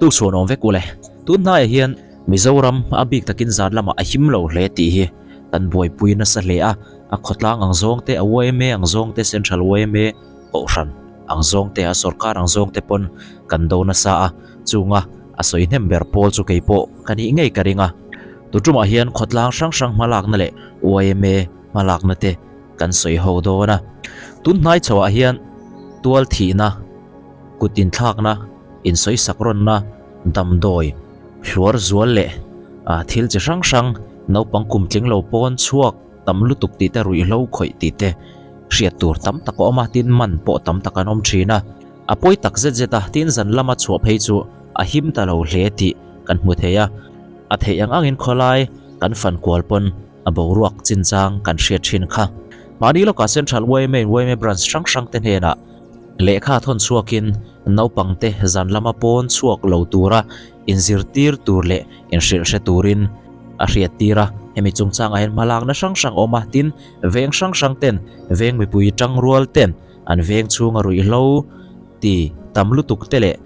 Tukchhuan awm vek ule. Tun hnaiah hian Mizoram a bik takin zan lamah a him lo hle tih hi kan buaipui nasa hle a. A khawtlang ang zawng te, a yma ang zawng te, Central yma Kohhran ang zawng te, a sorkar ang zawng te pawn kan do nasa a. Chunga a sawi hnem ber pawl chu kei pawh ka nih ngei ka ring a. Tutumah hian khawtlang hrang hrang hmalakna leh yma hmalakna te kan sawi ho dawn a. Tun hnai chhoah hian tual thihna, kut inthlakna, insawisak rawnna, damdawi, hluar zual leh thil chi hrang hrang naupang kum tling lo pawn chhuak tam lutuk tih te ruihhlo khawih tih te hriat tur tam tak a awm a, tin man pawh tam tak an awm thin a. A pawi tak zet zet a, tin zan lama chhuah phei chu a him ta lo hle tih kan hmu thei a. A theih ang angin khawlai kan fan kual pawn a boruak chinchang kan hriat thin kha. Mahni lawkah Central yma in yma branch hrang hrang te hnenah lehkha thawn chhuakin naupangte zan lama pawn chhuak lo tura inzirtir tur leh inhrilh hre turin a hriattir a. Hemi chungchangah hian hmalakna hrang hrang a awm a, tin veng hrang hrang ten veng mipui tangrual ten an veng chhunga ruihhlo ti tam lutuk te leh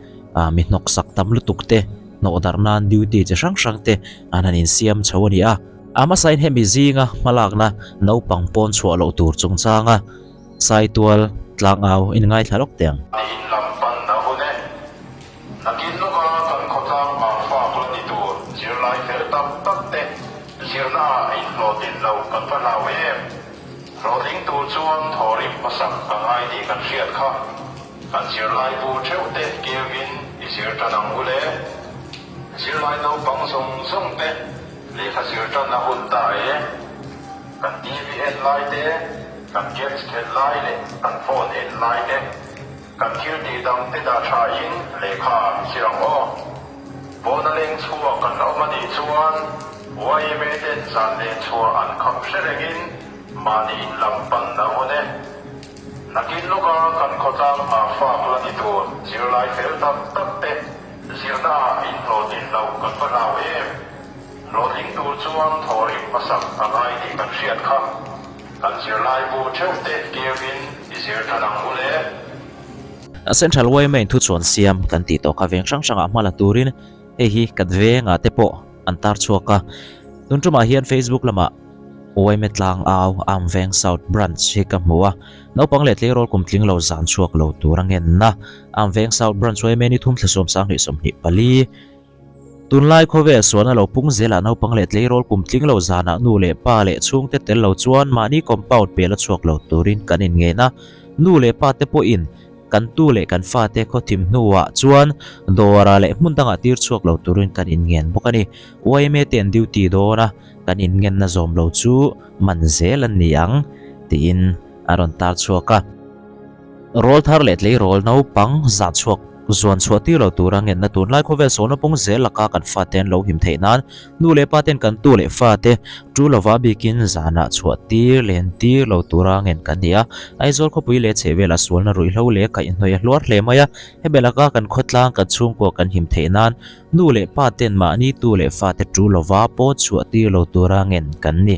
mi hnawksak tam lutuk te hnawh darh nan duty chi hrang hrang te an han insiam chho a ni a. A hmasain hemi zinga hmalakna naupang pawn chhuah loh tur chungchanga Saitual tlangau in ngaithla lawk teh ang. A in lam pan a hun e. Nakin lawka kan khawtlang vang fak la ni tur zirlai fel tak tak te zirna ah inhlawhtlin loh kan va hlau em. Hlawhtling tur chuan thawhrim hmasak a ngai tih kan hriat kha. Kan zirlai bu theuh te keuin i zir tan ang u le. Zirlai naupang zawng zawng te lehkha zir tan a hun ta e. Kan TV en lai te, kan games khelh lai leh kan phone en lai te, kan thil tih dang te dah tha in lehkha i zir ang aw. Pawn a leng chhuak kan awm a nih chuan yma ten zan len chhuah an khap hre rengin mahni in lam pan a hun e. Nakin lawka kan khawtlang ah fak la ni tur zirlai fel tak tak te zirna ah inhlawhtlin loh kan va hlau em. Hlawhtling tur chuan thawhrim hmasak a ngai tih kan hriat kha. Kan zirlai bu theuh te keuin i zir tan ang u le. Central yma in thuchuan siam kan tih tawh kha veng hrang hrangah hma la turin hei hi kan vengah te pawh an tar chhuak a. Tun tumah hian Facebook lamah yma tlang au Amveng South Branch hi ka hmu a. Naupang leh tleirawl kum tling lo zan chhuak lo tur a ngenna Amveng South Branch yma ni thum thla sawm sanghnih 24. Tunlai khawvel sualna lo pung zelah naupang leh tleirawl kum tling lo zanah nu leh pa leh chhungte tel lo chuan mahni compound pel a chhuak lo turin kan inngen a. Nu leh pa te pawhin kan tu leh kan fate khawthim hnuah chuan dawrah leh hmun dangah tir chhuak lo turin kan inngen bawk a ni. Yma te an duty dawn a, kan inngenna zawm lo chu man zel an ni ang tiin a rawn tar chhuak a. Rawl thar leh tleirawl naupang zah chhuak zuan chhuah tir lo tura ngenna tunlai khawvel sawhna pawng zel laka kan fate an lo him theih nan nu leh pa ten kan tu leh fate tu lova bikin zanah chhuah tir len tir lo tura ngen kan ni a. Aizawl khawpui leh chhehvelah sualna ruihhlo leh kaihhnawih a hluar hle mai a, hemi laka kan khawtlang kan chhungkua kan him theih nan nu leh pa ten mahni tu leh fate tu lova pawn chhuah tir lo tura ngen kan ni.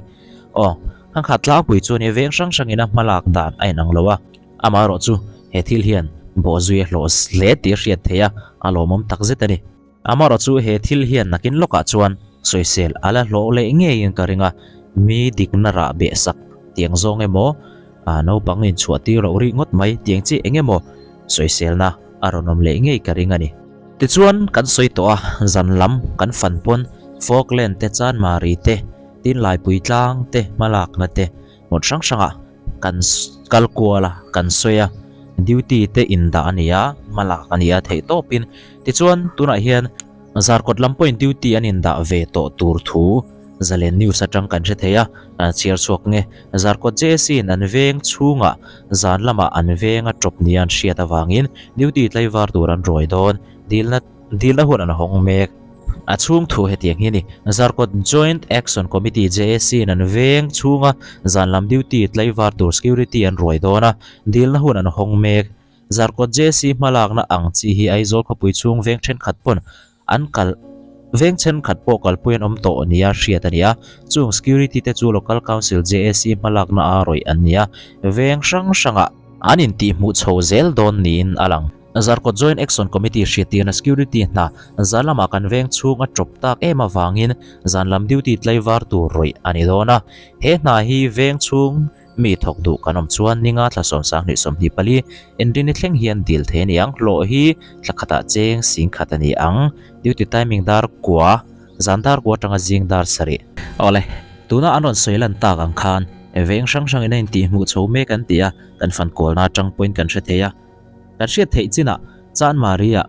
Aw. Kan khat tlangpui chu nia veng hrang hrangin a hmalak dan a inang lo a, amaherawh chu he thil hian bawhzui a hlawh hle tih a hriat theih a, a lawmawm tak zet a ni. Amaherawh chu he thil hian nakin lawkah chuan sawisel a la hlawh leh ngeiin ka ring a, mi dikna rah beh sak tiang zawng emaw, naupang inchhuah tir loh rih ngawt mai tiang chi eng emaw sawiselna a rawn awm leh ngei ka ring a ni. Tichuan kan sawi tawh a, zan lam kan fan pawn Falkland te Chanmari te, Tin Laipui tlang te hmalakna te hmun hrang hrangah kan kal kual a, kan sawi a, duty te indah a ni a, hmalak a ni a theih tawpin. Tichuan tunah hian Zarkawt lam pawhin duty an indah ve tawh tur thu Zalen News atang kan hre thei a, chhiar chhuak nge Zarkawt JAC in an veng chhungah zan lamah an venga tawp nia an hriat avangin duty tlaivar tur an ruai dawn dilna dilna hun an hawng mek. A chhung thu hetiang hi a ni. Zarkawt Joint Action Committee, JAC, in an veng chhunga zan lam duty tlaivar tur security an ruai dawn a, dilna hun an hawng mek. Zarkawt JAC hmalakna ang chi hi Aizawl khawpui chhung veng thenkhat pawn an kal veng thenkhat pawh kalpui an awm tawh nia hriat a ni a. Chung security te chu Local Council JAC hmalakna a rawih an ni a, veng hrang hrangah an intihhmuh chho zel dawn niin a lang. Zarkawt Joint Action Committee hriattirna security hna zan lamah kan veng chhung a tawp tak em avangin zan lam duty tlaivar tur rawih a ni dawn a. He hna hi veng chhung mi thawk duh kan awm chuan ninga thla 24 inrini thleng hian dil thei a ni ang. Hlawh hi thla khatah cheng sing khat a ni ang. Duty timing dar kua, zan dar kua atanga zing dar sarih. Awle, tuna an rawn sawi lan tak ang khan veng hrang hrangin a intihhmuh chho mek an ti a, kan fankualna atang pawhin kan hre thei a. Kan hriat theih chinah Chanmari-ah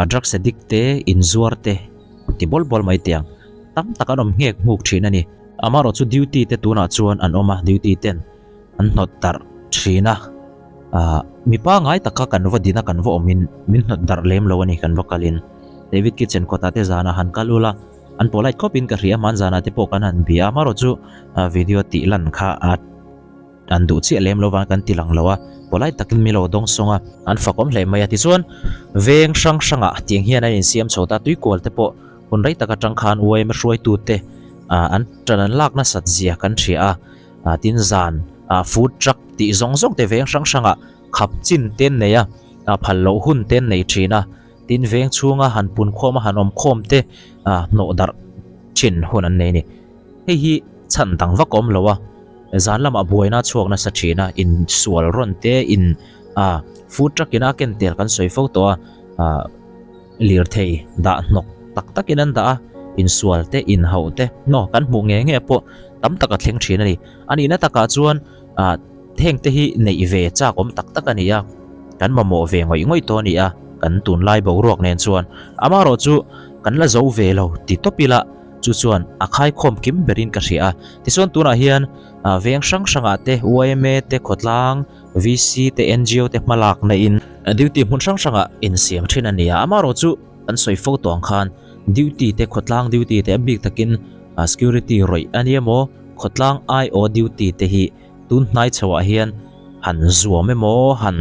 drugs addict te, inzuar te ti bawl bawl mai teh ang. Tam tak an awm nghek hmuk thin a ni. Amaherawh chu duty te tunah chuan an awm a, duty ten an hnawt darh thin a. Mi pangai taka kan va din a, kan va awmin min hnawt darh lem lo a ni kan va kalin. David Kitchen kawtah te zanah han kal ula, an polite khawpin ka hria, hman zanah te pawh kan han bia a, amaherawh chu video tih lan kha a. An duh chiah lem lo vang kan ti lang lo a, polite takin min lo dawng sawng a. An fakawm hle mai a, tichuan veng hrang hrangah tiang hian an insiam chho ta, tuikual te pawh hun rei tak atang khan yma hruaitute an tan an lak nasat zia kan hria a, tin zan food truck tih zawng zawng te veng hrang hrangah khap chin te an nei a, phal loh hun te an nei thin a, tin veng chhunga han pun khawm a han awm khawm te hnawh darh thin hun an nei a ni. Hei hi chhan dang vak a awm lo a, zan lamah buaina a chhuak nasa thin a, insual rawn te in ah food truck in a ken tel kan sawi fo tawh a, ah lirthei dah hnawk tak tak in an dah a, insual te inhauh te naw kan hmuh nge nge pawh tam tak a thleng thin a ni. A nihna takah chuan ah heng te hi neih ve chak awm tak tak a ni a, kan mamawh ve ngawih ngawih tawh a ni a, kan tunlai boruak nen chuan amaherawh chu kan la zo ve lo ti tawp ila. Chu chuan a khaikhawm kim berin ka hria a. Tichuan tunah hian veng hrang hrangah te yma te khawtlang, VC te ngo te hmalak naiin duty hmun hrang hrangah insiam thin a ni a. Amaherawh chu kan sawi fo tawh ang khan duty te khawtlang duty te a bik takin security rawih a ni emaw khawtlang IO duty te hi tun hnai chhoah hian han zuam emaw han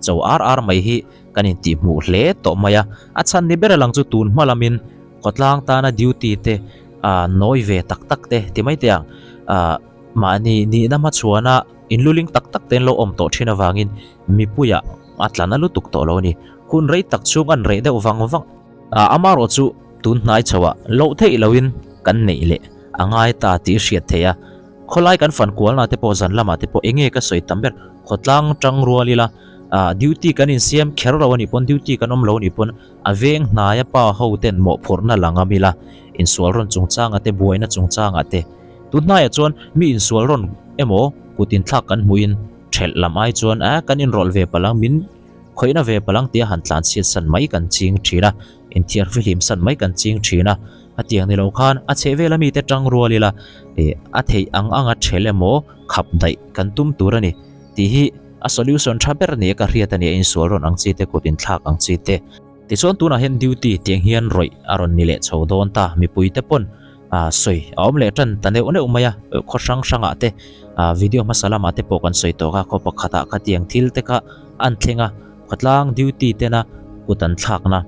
cho ar ar mai hi kan intihhmuh hle tawh mai a. A chhan ni ber a lang chu tun hma lamin Khawtlang tana duty te ah nawi ve tak tak te ti mai teh ang ah mahni nihna hmachhuana inluling tak tak te an lo awm tawh thin avangin mipuiah a tla na lutuk tawh lo a ni. Hun rei tak chhung an reh deuh vang vang a, amaherawh chu tun hnai chhoah loh theih lohin kan neih leh a ngai ta tih hriat theih a. Khawlai kan fan kualna te pawh zan lamah te pawh eng nge ka sawi tam ber khawtlang tang rual ila ah duty kan insiam kher lo a nih pawn duty kan awm lo a nih pawn A veng hnaia pa ho ten mawhphurhna la ngam ila, insual rawn chungchangah te buaina chungchangah te. Tun hnaiah chuan mi insual rawn emaw kut inthlak kan hmuhin thelh lam ai chuan a kan inrawlh ve palh ang, min khawihna ve palh ang tia han tlanchhiat san mai kan ching thin a, inthiarfihlim san mai kan ching thin a. Hetiang ni lo khan a chhehvela mite tang rual ila eh a theih ang anga thelh emaw khap daih kan tum tur a ni tih hi A solution tha ber nia ka hriat a nia insual rawn ang chi te kut inthlak ang chi te. Tichuan tunah hian duty tiang hian rawih a rawn ni leh chho dawn ta mipui te pawn ah sawi a awm leh tan ta neuh neuh mai a khaw hrang hrang ah te ah video hmasa lamah te pawh kan sawi tawk a khaw pakhat ah kha tiang thil te kha an thleng a khawtlang duty tena kut an thlakna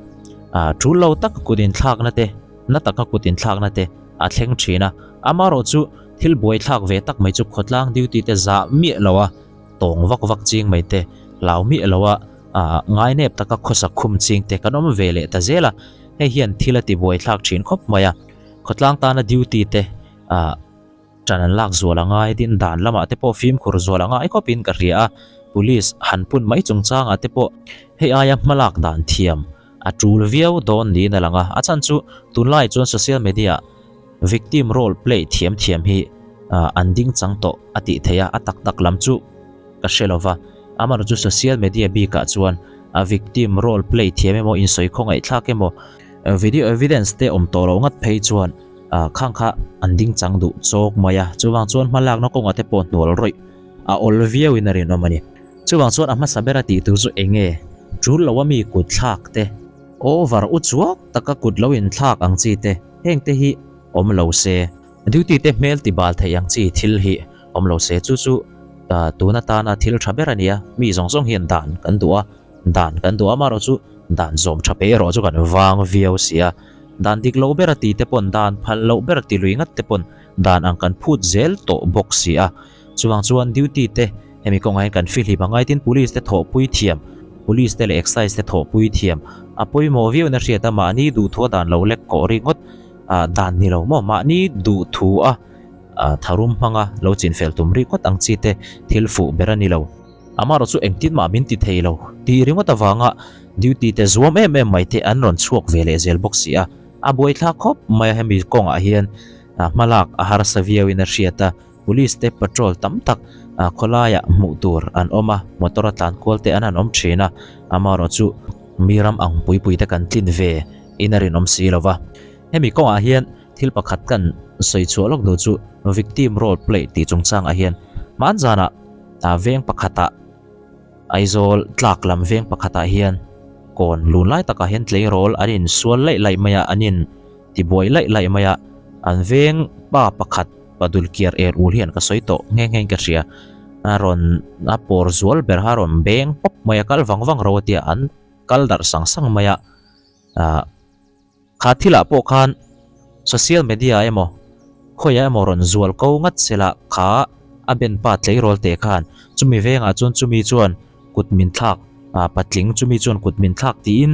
ah tul lo tak kut inthlakna te na taka kut inthlakna te a thleng thin a amaherawh chu thil buaithlak ve tak mai chu khawtlang duty te zah miah lo a. Tawng vak vak ching mai te, hlau miah lo a, ah ngainep taka khawsak khum ching te kan awm ve leh ta zel a, hei hian thil a ti buai thlak thin khawp mai a. Khawtlang tana duty te ah tan an lak zual a ngai tin dan lamah te pawh fimkhur zual a ngai khawpin ka hria a, police han pun mai chungchangah te pawh hei aia hmalak dan thiam a tul viau dawn niin a lang a, a chhan chu tunlai chuan social media ah Victim role play thiam thiam hi an ding chang tawh a tih theih a, a tak tak lam chu ka hre lo va. Amaherawh chu social media bikah chuan a victim role play thiam emaw insawi khawngaihthlak emaw video evidence te awm tawh loh ngat phei chuan khang kha an ding chang duh chawk mai a. Chuvang chuan hmalakna kawngah te pawh hnual rawih a awl viauin a rinawm a ni. Chuvang chuan a hmasa bera tih tur chu eng nge? Tul loa mi kut thlak te, over u chuak taka kut lo inthlak ang chi te, Heng te hi awm lo se. Duty te hmel ti bal theih ang chi thil hi awm lo se. Chu chu tun atana thil tha ber a nia. Mi zawng zawng hian dan kan duh a, dan kan duh a, amaherawh chu dan zawm tha pei erawh chu kan vang viau si a. Dan dik lo ber a ti te pawn, dan phal loh ber ti lui ngat te pawn dan ang kan phut zel tawh bawk si a. Chuvang chuan duty te hemi kawngah hian kan fihlip a ngai tin police te thawhpui thiam. Police te leh Excise te thawhpui thiam a pawimawh viau in a hriat a, mahni duhthua dan lo lek kawh ringawt dan ni lo maw? Mahni duhthua tharum hmanga lo chinfel tum ringawt ang chi te thil fuh ber a ni lo. Amaherawh chu engtin mah min ti thei lo tih ringawt avanga duty te zuam em em mai te an rawn chhuak ve leh zel bawk si a, a buaithlak khawp mai a hemi kawngah hian hmalak a harsa viau in a hriat a, police te patrol tam tak khawlaiah hmuh tur an awm a, motor a tlan kual te an han awm thin a, amaherawh chu mi ram ang pui pui te kan tlin ve in a rinawm si lo va. Hemi kawngah hian thil pakhat kan sawi chhuah lawk duh chu victim role play tih chungchangah hian hmanzanah veng pakhatah Aizawl tlak lam veng pakhatah hian kawn lun lai takah hian tleirawl an insual laih laih mai a, an in tibuai laih laih mai a, an veng pa pakhat padul kiar er ul hian ka sawi tawh nghe nghe in ka hria, a rawn a pawr zual ber kha a rawn beng pawp mai a, kal vang vang ro a tia an kal darh sang sang mai a, ah. Kha thilah pawh khan social media emaw khawiah emaw rawn zual ko ngat sela kha a ben pa tleirawl teh khan chumi vengah chuan chumi chuan kut min thlak ah patling chumi chuan kut min thlak tiin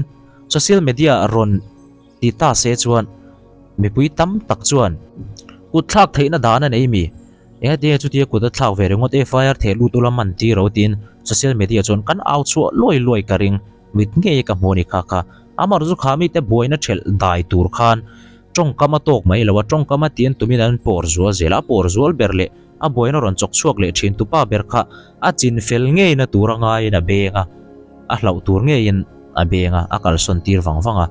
social media rawn ti ta se chuan mipui tam tak chuan kut thlak theihna dan a nei mi engati chutia kut a thlak ve ringawt FIR theh lut ula man tir ro tiin social media chuan kan au chhuah luai luai ka ring. Mit ngei ka hmu a ni kha kha. Amar chu kha mite buaina thelh dai tur khan tawngkam a tawk mai lo a, tawngkam a tian tumin an pawr zual zel a, a pawr zual ber leh a buaina rawn chawk chhuak leh thin tupa ber kha a chin fel ngeina tur a ngaiin a beng a, a hlauh tur ngeiin a beng a, a kalsawn tir vang vang a.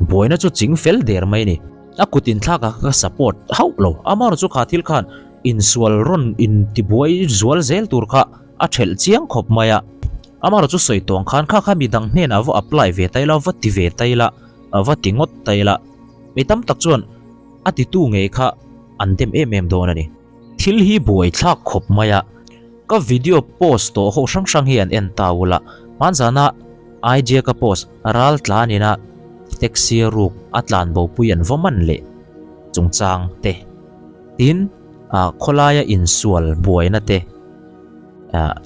Buaina chu ching fel der mai a ni. A kut inthlak ah ka support hauh lo. Amar chu kha thil khan insual rawn intibuai zual zel tur kha a thelh chiang khawp mai a. Amaherawh chu sawi tawng khan kha kha midang hnenah va apply ve ta ila, va ti ve ta ila, va ti ngawt ta ila, mi tam tak chuan a titu ngei kha an dem em em dawn a ni. Thil hi buai thlak khawp mai a, ka video post tawh ho hrang hrang hi an en ta ula, hmanzana IG a ka post ral tlan ina taxi ruk a tlan bopui an va man leh chungchang te, tin khawlaia insual buaina te.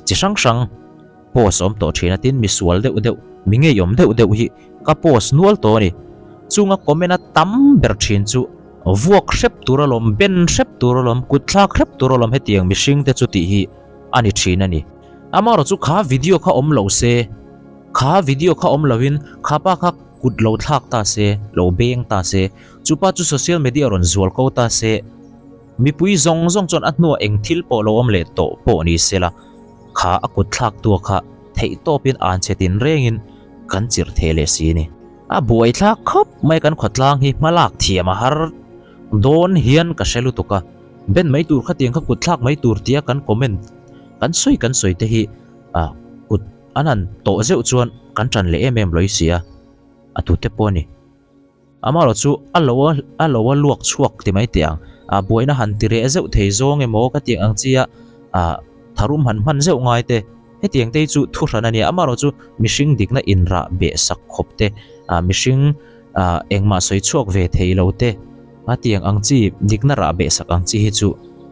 Chi hrang hrang post awm tawh thin a tin misual deuh deuh mi ngeiawm deuh deuh hi ka post nual tawh a ni. Chunga comment a tam ber thin chu vuak hrep tur alawm, ben hrep tur alawm, kut thlak hrep tur alawm hetiang mihring te chu tih hi a ni thin a ni. Amaherawh chu kha video kha awm lo se, kha video kha awm lovin kha pa kha kut lo thlak ta se, lo beng ta se, chupa chu social media rawn zual ko ta se, Mipui zawng zawng chuan a hnuah eng thil pawh lo awm leh tawh pawh ni sela, kha a kut thlak tua kha theih tawpin an che tin rengin kan chirh thei leh si ni. A buai thlak khawp mai kan khawtlang hi hmalak thiam a har dawn hian ka hre lutuk a, ben mai tur khatiang kha kut thlak mai tur tia kan comment kan sawi kan sawi te hi kut an han tawh zeuh chuan kan tan leh em em lawih si a, a tute pawh a ni. Amaherawh chu a lo a lo a luak chhuak ti mai teh ang. Ah buaina han ti reh zeuh thei zawng emaw ka tih ang chi a, ah tharum han hman zeuh ngai te. Hetiang te hi chu thu hran a nia. Amaherawh chu mihring dikna inrah beh sak khawp te, ah mihring ah engmah sawi chhuak ve thei lo te, a tiang ang chi dikna rah beh sak ang chi hi chu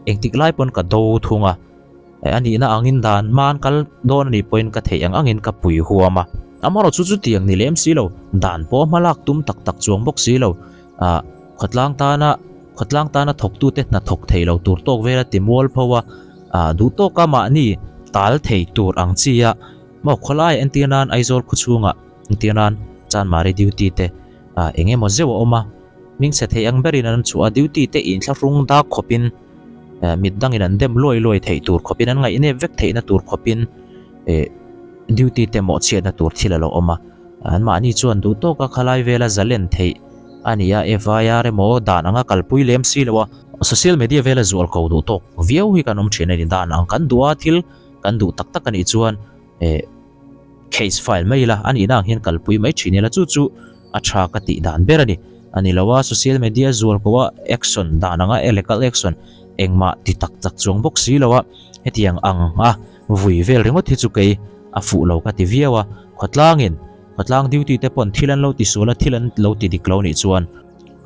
engtik lai pawn ka do thung a. A nihna angin dan hman kal dawn a nih pawhin ka theih ang angin ka pui huam a. Amaherawh chu chutiang ni lem si lo, dan pawh hma lak tum tak tak chuang bawk si lo. Ah, khawtlang tana, khawtlang tana thawktute hna thawk thei lo tur tawk vela ti mual pho a, ah, duh tawka mahni tal thei tur ang chi a, maw khawlaiah entir nan Aizawl khawchhungah entir nan Chanmari duty te, ah, eng emaw zeuh a awm a, hmingchhe thei ang berin an chhuah a, duty te inthlahrung dak khawpin, mit dangin an dem luai luai theih tur khawpin an ngaihnep vek theihna tur khawpin eh duty te mawhchhiatna tur thil a lo awm a, an mahni chuan duh tawka khalai vela zalen theih a ni a, FIR emaw dan anga kalpui lem si lo a, social media vela zual ko duh tawk viau hi kan awm thin a ni, dan ang kan duh a thil kan duh tak tak a nih chuan eh. Case file mai ila, a nihna ang hian kalpui mai thin ila, chu chu a tha ka tih dan ber a ni. A ni lo a, social media zual ko a action dan anga legal action engmah ti tak tak chuang bawk si lo a, hetiang ang a vui vel ringawt hi chu kei a fuh lo ka ti viau a, khawtlangin khawtlang duty te pawn thil an lo ti sual a, thil an lo ti dik lo nih chuan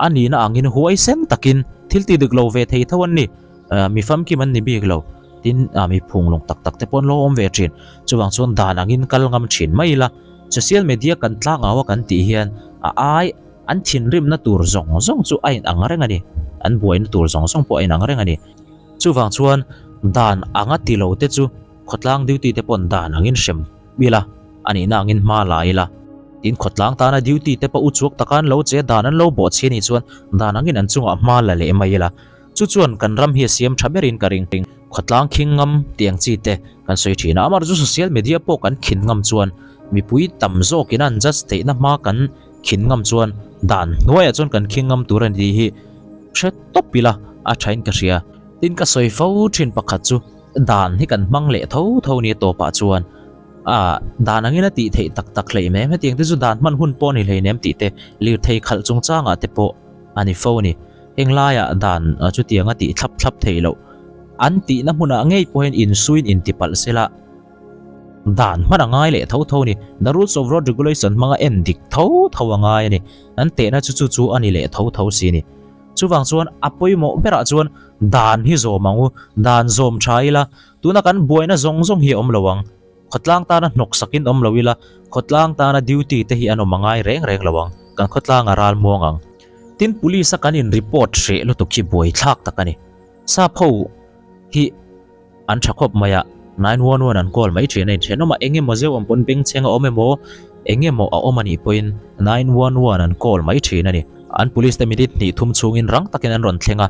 a nihna angin huaisen takin thil ti dik lo ve thei tho an ni. Mi famkim an ni bik lo, tin mi phunglung tak tak te pawh an lo awm ve thin. Chuvang chuan dan angin kal ngam thin mai ila, Social media kan tlangau a kan tih hian a ai an thinrimna tur zawng zawng chu a inang reng a ni. An buaina tur zawng zawng pawh a inang reng a ni. Chuvang chuan dan anga ti lo te chu khawtlang duty te pawn dan angin hrem ila, a nihna angin hma la ila. Tin khawtlang tana duty te pawh uchuak taka an lo che dan an lo bawh chhi a nih chuan dan angin an chungah hma la leh mai ila. Chu chuan kan ram hi a siam tha berin ka ring. Khawtlang khing ngam tih ang chi te kan sawi thin a, amaherawhchu chu social media pawh kan khin ngam chuan mipui tam zawkin an judge theihna hma kan khin ngam chuan dan hnuaiah chuan kan khing ngam tur a ni tih hi hre tawp ila a thain ka hria. Tin ka sawi fo thin pakhat chu dan hi kan hmang leh tho tho nia tawpah chuan a dan angin a tih theih tak tak hleinem hetiang te chu dan hman hun pawh a ni hleinem tih te lirthei khalh chungchangah te pawh a ni fo a ni. Heng laiah dan chutianga tih thlap thlap theih loh an tihna hmunah ngei pawh hian insuin intipalh sela dan hman a ngai leh tho tho a ni. The rules of road regulation hmanga en dik tho tho a ngai a ni. An tehna chu chu chu a ni leh tho tho si a ni. Chuvang chuan a pawimawh berah chuan dan hi zawm ang u, dan zawm tha ila tuna kan buaina zawng zawng hi a awm lo ang. Khawtlang tana hnawk sakin awm lo ila, khawtlang tana duty te hi an awm a ngai reng reng lo ang, kan khawtlang a ral muang ang. Tin police a kan in report hreh lutuk hi buaithlak tak a ni. Sap ho hi an tha khawp mai a, 911 an call mai thin a inthenawm a, eng emaw zeuh awm pawn bengchheng a awm emaw, eng emaw a awm a nih pawhin 911 an call mai thin a ni. An police te minute hnih thum chhungin rang takin an rawn thleng a,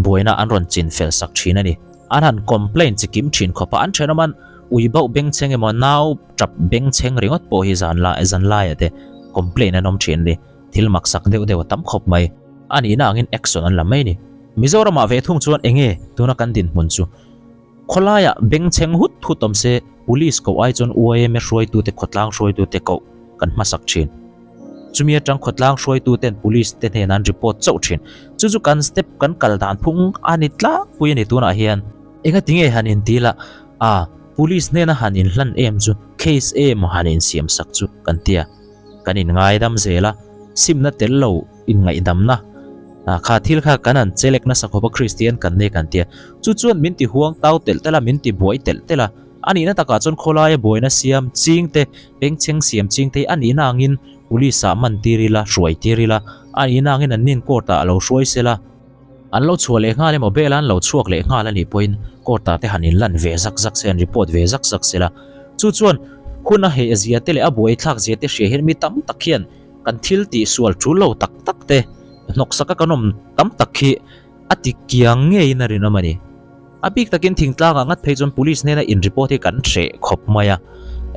buaina an rawn chin fel sak thin a ni. An han complain chi kim thin khawp a, an thenawm an ui bauh bengchheng emaw nau tap bengchheng ringawt pawh hi zan lai zan laiah te complain an awm thin a ni. Thil maksak deuh deuh a tam khawp mai. A nihna angin action an la mai a ni. Mizoramah ve thung chuan enge tuna kan dinhmun chu? Khawlaiah bengchheng hut hut awm se Police koh ai chuan YMA hruaitute khawtlang hruaitute koh kan hmasak thin. Chumi atang khawtlang hruaituten Police te hnenah an report chauh thin. Chu chu kan step kan kal dan phung a ni tlangpui a ni tunah hian. Enga tinge han inti la a Police hnena han inhlan em chu case em han insiam sak chu kan tia. Kan inngaidam zel a, simna tel lo inngaihdamna kha thil kha kan han chelek nasa khawp a Kristian kan nei kan tia. Chu chuan min ti huang tau telh telh a, min ti buai telh telh a. A nihna takah chuan khawlaia buaina siam ching te, pengchheng siam ching te hi a nihna angin Police ah man tir ila, hruai tir ila, a nihna angin an nin court ah a lo hruai sela. An lo chhuah leh nghal emaw bel a an lo chhuak leh nghal a nih pawhin court ah te han inlan ve zak zak se, an report ve zak zak se la. Chu chuan hun a heh zia te leh a buaithlak zia te hria hian mi tam tak hian kan thil tih sual tul lo tak tak te hnawksak a kan awm tam tak hi a ti kiang ngeiin a rinawm a ni. A bik takin thingtlangah ngat phei chuan police hnena in report hi kan hreh khawp mai a.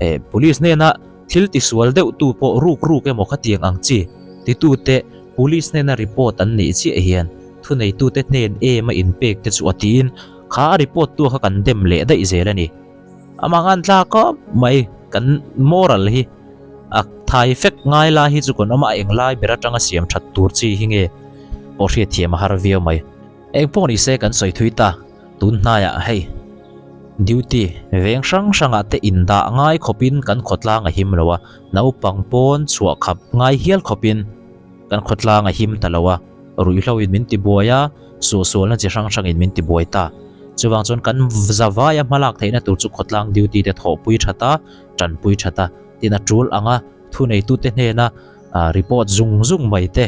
Eh, police hnena thil tisual deuh tu pawh ruk ruk emaw khatiang ang chi titute police hnena report an neih chiah hian thuneitute hnen em a inpek te chu a tiin kha a report tu kha kan dem leh daih zel a ni. Amah ngan tla khawp mai kan moral hi a thai fek ngai lai hi chu kan awm a, a englai ber atanga siam that tur chi hi nge pawh hriatthiam a har viau mai. Eng pawh ni se kan sawi thui ta, tun hnaiah hei duty veng hrang hrangah te indah ngai khawpin kan khawtlang a him lo a, naupang pawn chhuah khap ngai hial khawpin kan khawtlang a him ta lo a, ruihhlo in min tibuai a, suahsualna chi hrang hrangin min tibuai ta. Chuvang chuan kan zavaia hmalak theihna tur chu khawtlang duty te thawhpui that a, tanpui that a, tin a tul anga thuneitute hnena report zung zung mai te.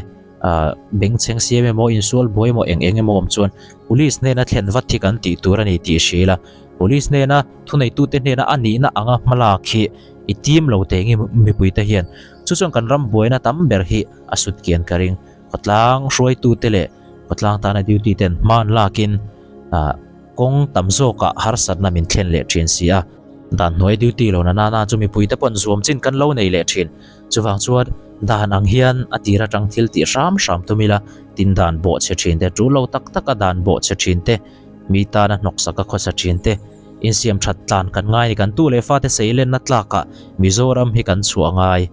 Bengchheng siam emaw insual buai emaw eng eng emaw awm chuan police hnena thlen vat hi kan tih tur a ni tih hria ila police hnena thuneitute hnena a nihna anga hmalak hi i tim lo teh nge mipuite hian chu chuan kan ram buaina tam ber hi a sut kian ka ring khawtlang hruaitute leh khawtlang tana duty ten hma an lakin kawng tam zawkah harsatna min thlen leh thin si a dan hnuai duty lo na nana chu mipuite pawn zuam chin kan lo nei leh thin. Chuvang chuan dan ang hian a tir atang thil tih hram hram tum ila, tin dan bawh chhe thin te, tul lo tak taka dan bawh chhe thin te, mi tana hnawksak a khawsa thin te, insiam that tlan kan ngai ni kan tu leh fate seilenna tlakah Mizoram hi kan chhuah ngai.